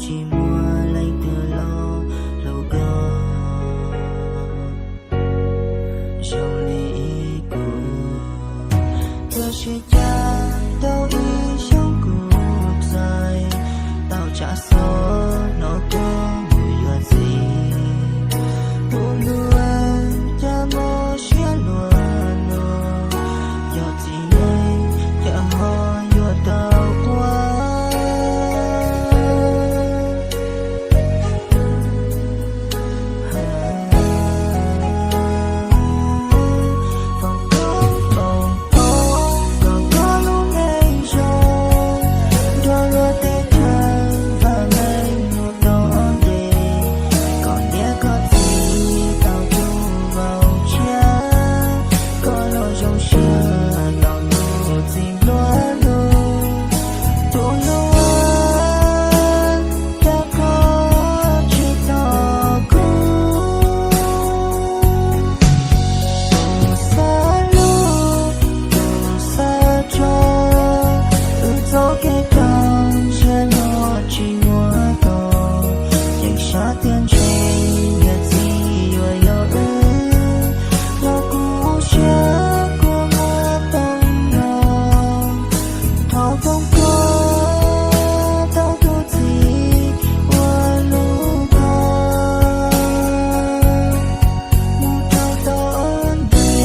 tsis muaj leej twg los hlub koj zoo li kuv. Tiam sis cas tau ib xyoos kuv txais tau tshav xov no koj mus yuav txiv. Tus hlub, cas mob siab luaj no, yog txiv neej cas ho yuav tau quaj. Foom koob foom hmoov kom koj lub neej zoo, nrog luag tej chaw vam meej mus tau ua ke. Koj niam koj txiv tau tus vauv tshiab, koj los zoo siab tau tus txiv nplua nuj. Tus hlub, cas koj tsis tos kuv? Tus xav hlub, tus xav tso, wb txoj kev coj ntsiag no tsis muaj tau. Yeej xav tias ntshe niam txiv yuav yog wb, los kuv siab kua muag tau no. Thov foom koob tau tus txiv uas hlub koj mus rau tom ntej.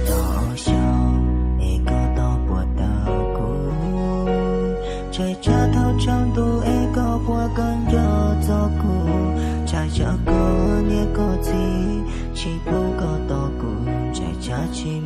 Tau xyoo es koj tau puas tau kuv, ntshai tsam thaum tsaus ntuj es koj puas kawm nco txog kuv, ntshai tsam koj niam koj txiv tsis pub koj tos kuv, ntshai tsam tsis